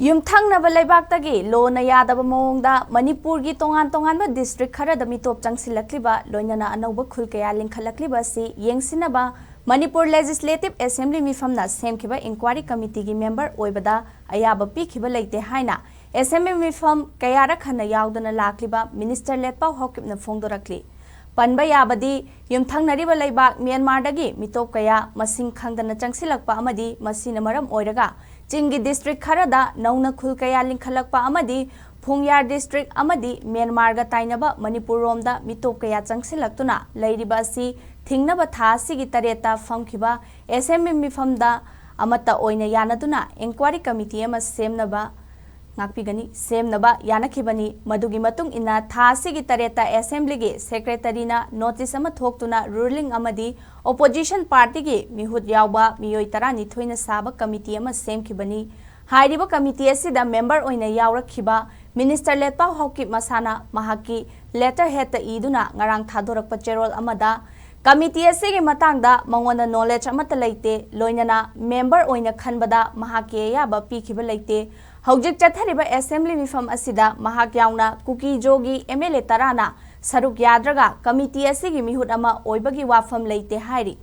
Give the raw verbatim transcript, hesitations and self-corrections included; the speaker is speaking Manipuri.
ꯌꯨꯝꯊꯪꯅꯕ ꯂꯩꯕꯥꯛꯇꯒꯤ ꯂꯣꯅ ꯌꯥꯗꯕ ꯃꯑꯣꯡꯗ ꯃꯅꯤꯄꯨꯔꯒꯤ ꯇꯣꯉꯥꯟ ꯇꯣꯉꯥꯟꯕ ꯗꯤꯁꯇ꯭ꯔꯤꯛ ꯈꯔꯗ ꯃꯤꯇꯣꯞ ꯆꯪꯁꯤꯜꯂꯛꯂꯤꯕ, ꯂꯣꯏꯅꯅ ꯑꯅꯧꯕ ꯈꯨꯜ ꯀꯌꯥ ꯂꯤꯡꯈꯠꯂꯛꯂꯤꯕ ꯑꯁꯤ ꯌꯦꯡꯁꯤꯟꯅꯕ ꯃꯅꯤꯄꯨꯔ ꯂꯦꯖꯤꯁꯂꯦꯇꯤꯚ ꯑꯦꯁꯦꯝꯕ꯭ꯂꯤ ꯃꯤꯐꯝꯅ ꯁꯦꯝꯈꯤꯕ ꯏꯟꯀ꯭ꯋꯥꯔꯤ ꯀꯃꯤꯇꯤꯒꯤ ꯃꯦꯝꯕꯔ ꯑꯣꯏꯕꯗ ꯑꯌꯥꯕ ꯄꯤꯈꯤꯕ ꯂꯩꯇꯦ ꯍꯥꯏꯅ ꯑꯦꯁꯦꯝꯕ꯭ꯂꯤ ꯃꯤꯐꯝ ꯀꯌꯥꯔꯛ ꯍꯟꯅ ꯌꯥꯎꯗꯅ ꯂꯥꯛꯂꯤꯕ ꯃꯤꯅꯤꯁꯇꯔ ꯂꯦꯠꯄꯥꯎ ꯍꯥꯎꯀꯤꯞꯅ ꯐꯣꯡꯗꯣꯔꯛꯂꯤ꯫ ꯄꯟꯕ ꯌꯥꯕꯗꯤ, ꯌꯨꯝꯊꯪꯅꯔꯤꯕ ꯂꯩꯕꯥꯛ ꯃ꯭ꯌꯥꯟꯃꯥꯔꯗꯒꯤ ꯃꯤꯇꯣꯞ ꯀꯌꯥ ꯃꯁꯤꯡ ꯈꯪꯗꯅ ꯆꯪꯁꯤꯜꯂꯛꯄ ꯑꯃꯗꯤ ꯃꯁꯤꯅ ꯃꯔꯝ ꯑꯣꯏꯔꯒ ꯆꯤꯡꯒꯤ ꯗꯤꯁꯇ꯭ꯔꯤꯛ ꯈꯔꯗ ꯅꯧꯅ ꯈꯨꯜ ꯀꯌꯥ ꯂꯤꯡꯈꯠꯂꯛꯄ ꯑꯃꯗꯤ ꯐꯣꯡꯌꯥꯔ ꯗꯤꯁꯇ꯭ꯔꯤꯛ ꯑꯃꯗꯤ ꯃ꯭ꯌꯥꯟꯃꯥꯔꯒ ꯇꯥꯏꯅꯕ ꯃꯅꯤꯄꯨꯔꯔꯣꯝꯗ ꯃꯤꯇꯣꯞ ꯀꯌꯥ ꯆꯪꯁꯤꯜꯂꯛꯇꯨꯅ ꯂꯩꯔꯤꯕ ꯑꯁꯤ ꯊꯤꯡꯅꯕ ꯊꯥ ꯑꯁꯤꯒꯤ ꯇꯔꯦꯠꯇ ꯐꯝꯈꯤꯕ ꯑꯦꯁꯦꯝꯕ꯭ꯂꯤ ꯃꯤꯐꯝꯗ ꯑꯃꯠꯇ ꯑꯣꯏꯅ ꯌꯥꯅꯗꯨꯅ ꯏꯟꯀ꯭ꯋꯥꯔꯤ ꯀꯃꯤꯇꯤ ꯑꯃ ꯁꯦꯝꯅꯕ ꯉꯥꯛꯄꯤꯒꯅꯤ, ꯁꯦꯝꯅꯕ ꯌꯥꯅꯈꯤꯕꯅꯤ꯫ ꯃꯗꯨꯒꯤ ꯃꯇꯨꯡ ꯏꯟꯅ ꯊꯥ ꯑꯁꯤꯒꯤ ꯇꯔꯦꯠꯇ ꯑꯦꯁꯦꯝꯕ꯭ꯂꯤꯒꯤ ꯁꯦꯀ꯭ꯔꯦꯇꯔꯤꯅ ꯅꯣꯇꯤꯁ ꯑꯃ ꯊꯣꯛꯇꯨꯅ ꯔꯨꯂꯤꯡ ꯑꯃꯗꯤ ꯑꯣꯄꯣꯖꯤꯁꯟ ꯄꯥꯔꯇꯤꯒꯤ ꯃꯤꯍꯨꯠ ꯌꯥꯎꯕ ꯃꯤꯑꯣꯏ ꯇꯔꯥꯅꯤꯊꯣꯏꯅ ꯁꯥꯕ ꯀꯃꯤꯇꯤ ꯑꯃ ꯁꯦꯝꯈꯤꯕꯅꯤ꯫ ꯍꯥꯏꯔꯤꯕ ꯀꯃꯤꯇꯤ ꯑꯁꯤꯗ ꯃꯦꯝꯕꯔ ꯑꯣꯏꯅ ꯌꯥꯎꯔꯛꯈꯤꯕ ꯃꯤꯅꯤꯁꯇꯔ ꯂꯦꯠꯄꯥꯎ ꯍꯥꯎꯀꯤꯞ ꯃꯁꯥꯅ ꯃꯍꯥꯛꯀꯤ ꯂꯦꯇꯔ ꯍꯦꯗꯇ ꯏꯗꯨꯅ ꯉꯔꯥꯡ ꯊꯥꯗꯣꯔꯛꯄ ꯆꯦꯔꯣꯜ ꯑꯃꯗ ꯀꯃꯤꯇꯤ ꯑꯁꯤꯒꯤ ꯃꯇꯥꯡꯗ ꯃꯉꯣꯟꯗ ꯅꯣꯂꯦꯖ ꯑꯃꯠꯇ ꯂꯩꯇꯦ, ꯂꯣꯏꯅꯅ ꯃꯦꯝꯕꯔ ꯑꯣꯏꯅ ꯈꯟꯕꯗ ꯃꯍꯥꯛꯀꯤ ꯑꯌꯥꯕ ꯄꯤꯈꯤꯕ ꯂꯩꯇꯦ꯫ ꯍꯧꯖꯤꯛ ꯆꯠꯊꯔꯤꯕ ꯑꯦꯁꯦꯝꯕ꯭ꯂꯤ ꯃꯤꯐꯝ ꯑꯁꯤꯗ ꯃꯍꯥꯛ ꯌꯥꯎꯅ ꯀꯨꯀꯤ ꯖꯣꯒꯤ ꯑꯦꯝ ꯑꯦꯜ ꯑꯦ ꯇꯔꯥꯅ ꯁꯔꯨꯛ ꯌꯥꯗ꯭ꯔꯒ ꯀꯃꯤꯇꯤ ꯑꯁꯤꯒꯤ ꯃꯤꯍꯨꯠ ꯑꯃ ꯑꯣꯏꯕꯒꯤ ꯋꯥꯐꯝ ꯂꯩꯇꯦ ꯍꯥꯏꯔꯤ꯫